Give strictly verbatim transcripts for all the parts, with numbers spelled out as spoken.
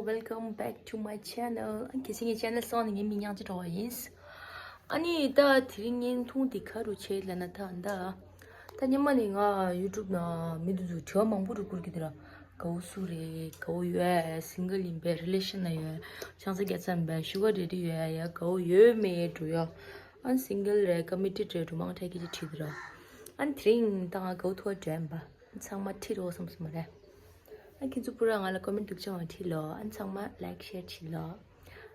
Welcome back to my channel. ཨ་གལ་སྲིད་ངའི་channel་སོང་ནས་ངའི་མིང་ཉག་ཅི་གྲོགས་ཡིན། ཨ་ནི་ད་དེ་རིང་བརྙན་ཐུང་འདི་ག་རུ་ཆེ་ལབ་ན་ད་ད་ད་སྔོན་མ་ནས་ང་YouTube་ནང་མི་འདི་ཚོ་དྲི་བ་མང་པོ་རུ་བསྐུར་གི་འདུག་ར། དགའ་བོ་སུ་རེད། དགའ་བོ་ཡོད་ཨེ། single་ཡིན་པས། relation་ནང་ཡོད་ཨེ། ཆང་ས་རྒྱག་ས་ཡིན་པས། sugar daddy་ཡོད་ཨེ། ཡ་དགའ་བོ་ཡོད་མེད་འགྲོ་ཡ། ཨ་single་རེད། committed་རེད། འགྲོ་མང་ཐད་ཀྱི་ཅི་བྲིས་འདུག་ར། ཨ་དེ་རིང་ད་ང་དགའ་བོ་ཐུག་པ་འདྲ་ཡིན་པ། ཚང་མ་ཁྲིད་རོགས་བསམ་སོང་མ་རེད། ཨ་ཁྱེད་ཚོ་པུ་ར་ང་ལ་comment་སྡུག་ཅག་མ་ཁྲིད་ལོ། ཨ་ཚང་མ་like share་ཁྲིད་ལོ།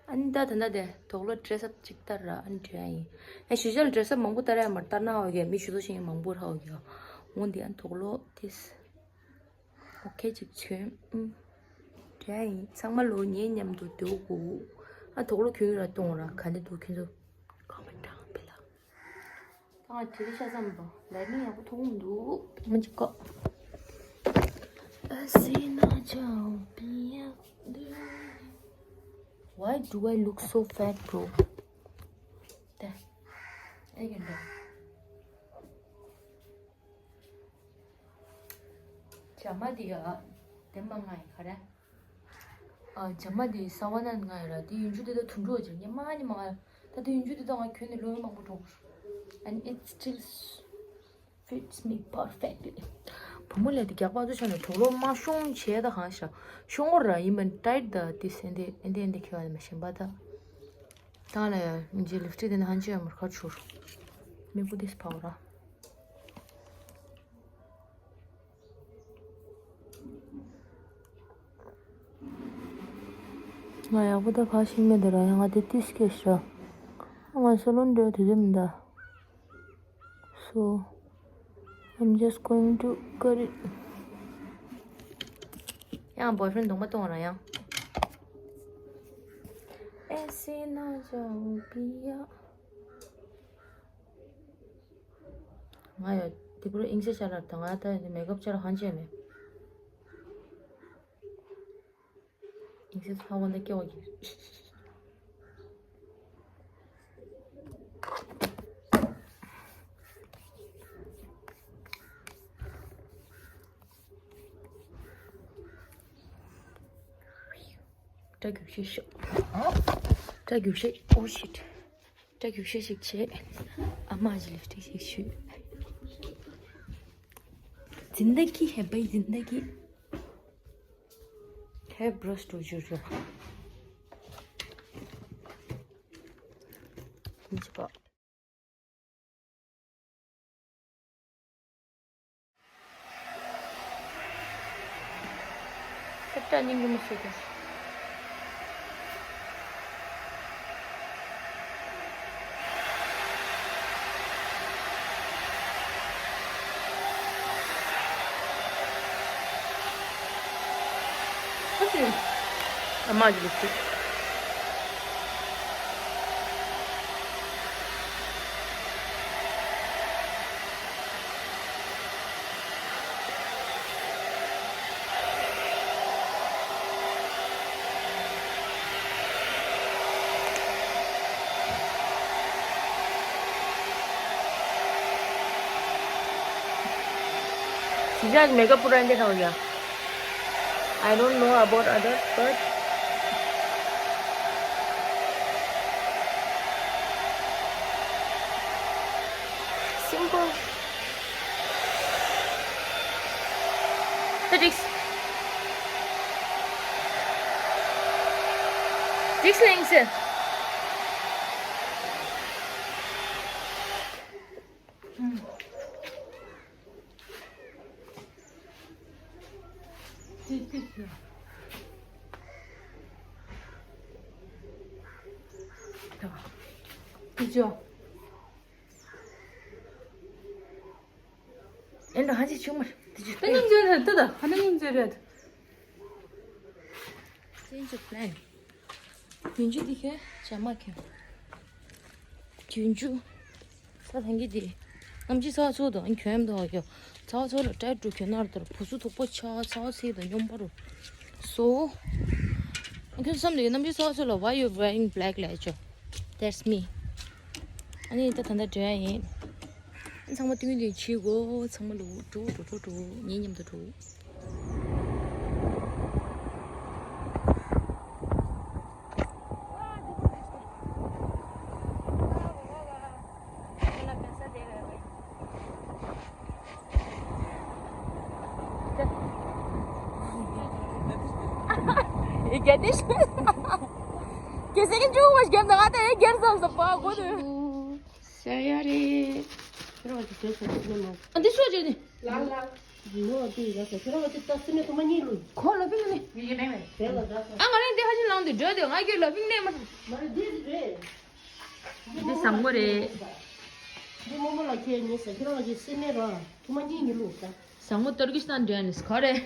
ཨ་ནི་ད་ད་ད་དེ་དོག་ལོ་dress up་ཅིག་ལྟར་ར། ཨ་ནི་འདྲ་ཡིན། ཨ་ཞུ་ཞལ་dress up་མང་པོ་ལྟར་ཡ་མ་ལྟར་ན་འོ་གེ་མི་ཞུ་ཚོ་ཞིང་མང་པོ་ར་འོ་གེ་འོང་དེ། ཨ་དོག་ལོ་this okay་ཅིག་བྱོན། ཨུམ། འདྲ་ཡིན། ཚང་མ་ལོ་ངའི་མཉམ་དུ་སྡོད་དགོས། ཨ་དོག་ལོ་གྱོན་ར་གཏོང་ར། ག་ནས་འདུག་ཁྱེད་ཚོ་comment་དྲང་པེ་ལ། ད་ང་དེ་རིང་ཤ་ཚ་མི་འདུག lighting་ཡག་པོ་ཐོགས་མི་འདུག་མ་ཅིག་གོ། Why do I look so fat, bro? ད་ཨེ་གི་འདུག་ཇ་མ་དེ་ཡ་དེ་མ་ང་ཡི་ག་རེ། ཨ་ཇ་མ་དེ་ས་བ་ན་ང་ཡི་ར། དེ་ཡུན་ཆུ་དེ་ད་དུང་འགྲོ་ཇ་ཉི་མ་ཉི་མ་ང་ཡི། ད་དེ་ཡུན་ཆུ་དེ་ད་ང་གྱོན་ནས་ལོ་མང་པོ་འགྲོ། And it still fits me perfectly. བུ་མོ་ལས་དེ་རྒྱག་པ་ཚོ་ཆ་ནས་དོག་ལོ་མ་ཤོང་བྱས་ད་གང་ཤ་ཤོང་གོ་ར། ཡིན་མིན་tight་ད་དེ་སེན་དེ་ཨེན་དེ་ཨེན་དེ་ཁེ་བ་དེ་མ་ཤེས་པ་ད། ད་ལ་ཡ་མི་འཇིགས་lipstick་དེ་ནི་ཧན་ཅི་ཡ་མར་ཁ་ཆུར་མི་བུ་དེ་སྤག་ར། ང་ཡག་པོ་ད་ཕ་ཤིང་མེད་ད་ར། ཡང་ང་དེ་ཏིས་སྐད་ཤ་ང་སོ་ལོན་འདྲ་དེ་དེ་མི་ད། So I'm just going to cut it. ཡང་boyfriend་གདོང་པ་གཏོང་ར་ཡང་། ཨེ་སི་ན་ཇོ་བི་ཡ། ང་ཡ་དེ་པུ་ར་ཨིང་ཤ་ཤ་ལར་དང་ང་ད་ཡ་དེ་མེག་ཨབ་ཆ་ལ་ཧན་ཅེ་མེ། ཨིང་ཤ་ཚ་བ་འདི་སྐྱེ་བ་གི། སྐྲ་རྒྱུག་ཤེས་ཤོག་སྐྲ་རྒྱུག་ཤེས། Oh shit. སྐྲ་རྒྱུག་ཤེས་ཤིག་བྱས། ཨ་མ་གི་lipstick་ཞིག་བྱུགས། زندگی ہے بھائی، زندگی ہے، brush to juju. སྐྲ་སྙིང་རུས་མ་བྱེད་ཀྱང་། ཨ་མ་གི་lipstick། Sijak makeup पूरा ended हो गया। I don't know about others, but simple. Tadix. Dix lengse. 그죠? ཨེ་འདྲ་ཧ་ཅང་ཆུང་མ་རེད། དེ་ཅི་ཏན་ཏན་ཟེར་རེད་ཏེ་ད་ཧ་ནེ་མུན་ཟེར་རེད། Change of plan. རྒྱུན་ཆུ་དེ་ཁྱོད་ཇ་མ་ཁྱོད། རྒྱུན་ཆུ། ས་ཐང་གི་དེ། གནམ་གྱི་ས་ཚོ་དང་ཁྱོད་དང་ཡོ། ཚ་བ་ཚོ་ལ་ཏྲ་ཀྲུ་ཁྱོད་ནར་དར་བུ་སུ་ཐུག་པོ་ཆ་ཚ་བ་ཚེ་དང་སྙོམས་པ་རུ། So ཁྱོད་བསམ་ལེ་གནམ་གྱི་ས་ཚོ་ལ། Why you wearing black ལས་ཆོ། That's me. ཨ་ནི་ད་ད་ལྟ་འགྲོ་ཡ་ཡིན། ཚང་མ་ཏིང་ཏིང་བྱེད་དགོས། ཚང་མ་ལོ་འགྲོ་འགྲོ་འགྲོ་འགྲོ། ངའི་མཉམ་དུ་འགྲོ། རྒྱ་དེ་ཤི། ཁྱེད་སེ་གི་ཅུང་མ་རྒྱབ་ན་ང་ད་རེ་རྒྱར་བསམ་སོང་པ་གོ་དུ། ཤ་ཡ་རེད། ཁྱོད་རང་གི་བྱས་སོང་ཚུལ་མ། ཨ་འདི་ཤོག་བྱས་ནི། ལ་ལ། ལོ་དེ་ཡ་ས་ཁྱོད་རང་གི་ད་སེ་མེད་དུ་མ་གཉིས་ལུས། ཁོ་ལ་ཕིང་ནི། ཡི་གེ་མེད་མེད། དེ་ལ་ད་ས། ཨ་ང་རང་འདི་ཧ་ཅིང་ལང་དུ་འགྲོ་དུ་ང་ཁྱོད་ལ་ཕིང་ནས་མ། མ་རེད་འདི་རེད། འདི་བཟང་མོ་རེད། འདི་རྨོ་མོ་ལ་ཁྱེད་ཉེ་ས་ཁྱོད་རང་གི་སེ་མེད་ར་དུ་མ་གཉིས་ཉི་ལུས་ད། བཟང་མོ་ཏོར་གི་སྣ་འདྲ་ནི་ཁོ་རེད།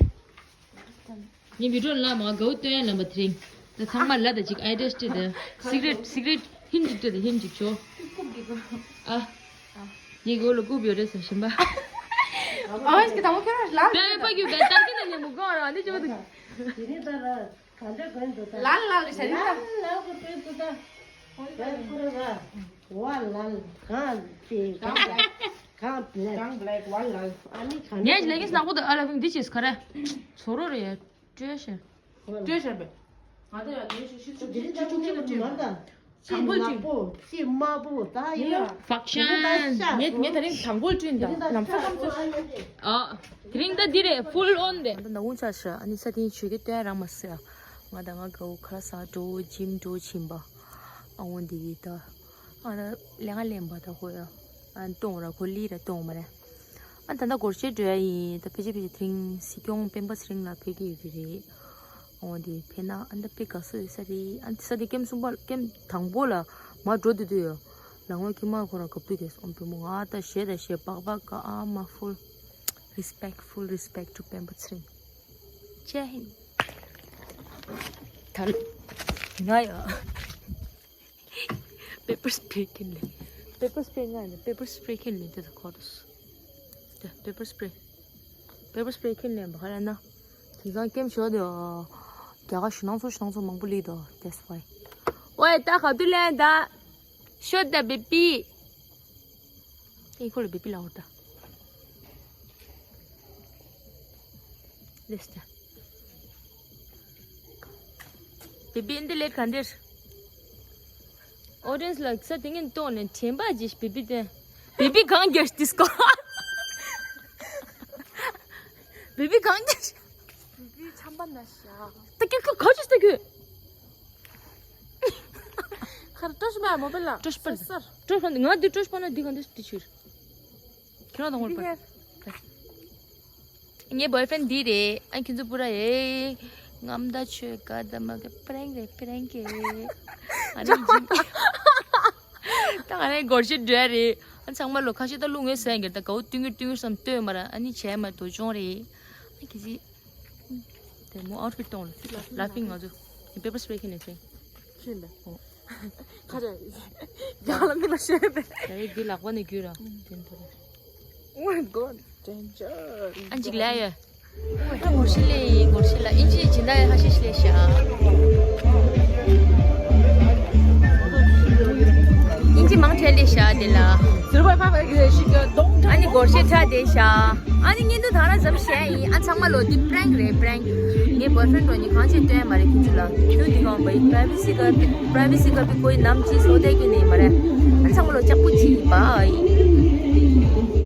ངའི་བི་ཌིའོ་ལ་མ་གའུ་སྟོན་ལམ་པ་དེ་རིང་། ད་ཚང་མ་ལ་ད་ཅིག་ཨའི་ཌི་ཡ་སྤྲད་དེ། སི་ཀི་རེཊ་སི་ཀི་རེཊ་ཧིན་ཅིག་སྤྲད་དེ་ཧིན་ཅིག་ཆོ། ཨ། ངའི་གོ་ལ་རྐུབ་ཡོད་རེད་ཟེར་བཞིན་པ། ཨ་ཨིས་ཀི་དང་པོ་ཁྱོད་རང་ལ། པའི་པ་རྒྱུ་པའི་ཏར་ཀི་ན་ཉན་མོ་གོ་ར་ནི་ཅི་མ་དུ། དེ་ནི་ད་ར་ག་འདྲ་གོན་འདུག་ད། ལ་ལ་རེད་ཟེར་ནི་ད། ལ་ལ་གོ་གོན་འདུག་ད། གོན་ཁོ་ར་ར། ཝ་ལ་ལ་གང་དེ་གང་། གང་བླེག་གང་བླེག་ཝ་ལ་ལ། ཨ་ནི་གང་། ངས་ལེ་གིན་སྣག་པོ་དང་ཨ་ལ་ཕིང་འདི་བྱས་ཁ་རེ། ཚོ་རོ་རེད་ཡ། སྤྲོད་ཤེས། སྤྲོད་ཤེས་པས། ང་ད་ཡ་དེ་ཤི་ཤི་ཤི་ཤི་ཤི་ཤི་ཤི་ཤི། དང་པོ་ལ་པོ་ཅི་མ་པོ་ད་ཡིན་ན། ཕག་ཤན། ངས་ངས་ད་རིང་དང་པོ་བསྐྲུན་དང་ལམ་སང་ཁམས་ཚོ། ཨ། དེ་རིང་ད་འདི་རེད་ཕུལ་ཨོན་རེད། ད་ནག་ཁུང་ཆགས་ཤག་ཨ་ནི་ས་དེའི་ཆོས་ཀྱི་སྟོན་རང་མ་སྲིད་ཨ། ང་དང་ང་དགའ་བོ་ཁ་ལག་ཟ་འགྲོ་ཇིམ་འགྲོ་ཕྱིན་པ། ཨ་འོ་འདི་ད། ཨ་ད་ལས་ང་ལེན་པ་ད་ཧོ་ཡ། ཨ་གཏོང་ར་ཁོ་ལི་ར་གཏོང་མ་རེད། ཨ་ད་ད་སྒོར་གཞས་འགྲོ་ཡ་ཡིན་ད་ཕལ་ཆེར་ཕལ་ཆེར་དེ་རིང་སྲིད་སྐྱོང་སྤེན་པ་ཚེ་རིང་ལགས་ཕེབས་ཀྱི་ཡོད་ཀྱི་རེད། འོ་དེ་ཕེབས་ན་ཨ་ད་དཔེ་དགའ་ས་ཡོད་ས་རེད། ཨ་ད་ས་དེ་ཀེམ་གསུམ་པ་ཀེམ་དང་པོ་ལ་མ་འགྲོ་དུས་དུས་ཡོད། ལ་ངོ་ཁྱི་མ་ཁོ་རང་གབ་དུས་དེ་སོང་བུ་མོ་ང་ད་གཞས་ད་གཞས་པག་པག་ག་ཨ་མ་ཕུལ། Respectful respect to སྤེན་པ་ཚེ་རིང་། ཇེ་ཧིན། ད་ལོ་ང་ཡ། པེ་པར་སི་པྲེ་ཁྱེར་ལེ། པེ་པར་སི་པྲེ་ང་ཡིན་ན་པེ་པར་སི་པྲེ་ཁྱེར་ལེ་དེ་ད་ཁོ་ཏོ་སི། དེ་པེ་པར་སི་པྲེ། པེ་པར་སི་པྲེ་ཁྱེར་ལེ་བ་ཁ་ལ་ན། དེང་སང་ཀེམ་ཤོ་དེ་ཨ། རྒྱ་གར་ཞུ་ནང་ཚོ་ཞུ་ནང་ཚོ་མང་པོ་ལི་དོ། That's why། ཝེ་ད་ག་དུས་ལེན་ད། ཤོ་ད་བེ་པི། ཨེ་ཁོ་ལ་བེ་པི་ལ་འོ་ད། ལེས་ད། བེ་པི་ཨིན་དི་ལེད་ག་འདིར། ཨོ་ཌི་ཡེན་སི་ལ་ས་དེ་ངན་ཏོག་ནས་དྲན་པ་ཇིས་བེ་པི་དེ། བེ་པི་གང་རྒྱལ་ཏིས་ཀོ། བེ་པི་གང་རྒྱལ། བེ་པི་ཆམ་པ་ན་ཤ། ད་ཀྱི་ཀ་ག་ཅིས་ད་ཀྱི། ཁར་ཏོ་ཤི་མ་མོ་པེ་ལ། ཏོ་ཤི་པ་ན། སར། ཏོ་ཤི་པ་ན་ང་འདི་ཏོ་ཤི་པ་ན་འདི་གང་འདི་ཏི་ཆུར། ཁྱེད་རང་དང་བར་པར། ངའི་བོའི་ཕྲེན་འདི་རེད། ཨ་ཁྱེད་ཚོ་པུ་ར་ཨེ། ངམ་ད་ཆོས་ག་ད་མ་ག་པྲེང་རེད་པྲེང་གེ། ཨ་ནི་ཇིམ། ད་ང་རང་སྒོར་གཞས་འགྲོ་ཡ་རེད། ཨ་ཚང་མ་ལོ་ཁ་ཤས་ད་ལུག་ངའི་ཟས་འགེར་ད་གའུ་ཏུང་ངུ་ཏུང་ངུ་བསམ་ལྟོས་མ་ར་ཨ་ནི་བྱས་མ་དོ་ཅོང་རེད། ཨ་ཁྱེད་ཚོ། དེ་མོ་ཨའུ་ཊི་ཕིཊ་གཏོང་ལ། ལ་ཕིང་ང་ཚོ། པེ་པར་སི་པྲེ་ཁྱེར་ནས་ཕིང་། ཤེས་པས། ཨོ། ཁ་ཆེ། རྒྱ་ལ་མི་ལ་ཤེས་པས། ད་རེས་འདི་ལག་པ་ནས་རྒྱུ་ར། དེ་འདྲ་རེད། Oh my god, danger. ཨ་ཅིག་ལ་ཡ། ད་ངོར་ཤི་ལེ་ཡིན་ངོར་ཤི་ལ་ཨིན་ཇི་ཇི་འདྲ་ཡ་ཧ་ཤི་ཤི་ལེ་ཤ། ཨིན་ཇི་མང་ཁྲལ་ལེ་ཤ་དེ་ལ། ཟུར་པ་ཕ་བ་གི་ཤི་གི་དོང་ཁྲ། ཨ་ནི་སྒོར་གཞས་ཁྲ་དེ་ཤ། ཨ་ནི་ཉིན་དུ་ད་ར་ཙམ་བཤད་ཡིན། ཨ་ཚང་མ་ལོ་འདི་པྲེང་རེད་པྲེང་། ངའི་བོའི་ཕྲེན་འགྲོ་ནི་གང་བྱེད་སྟོན་མ་རེད་ཁྱེད་ཚོ་ལ། ཁྱེད་ཚོ་འདི་གང་བའི་པྲའི་ཝེ་སི་ག་པྲའི་ཝེ་སི་ག་པི་ཀོའི་ནམ་ཅི་སོ་དེ་གི་ནི་མ་རེད། ཨ་ཚང་མ་ལོ་ལྕགས་པོ་ཅི་ཡིན་པ་ཨི།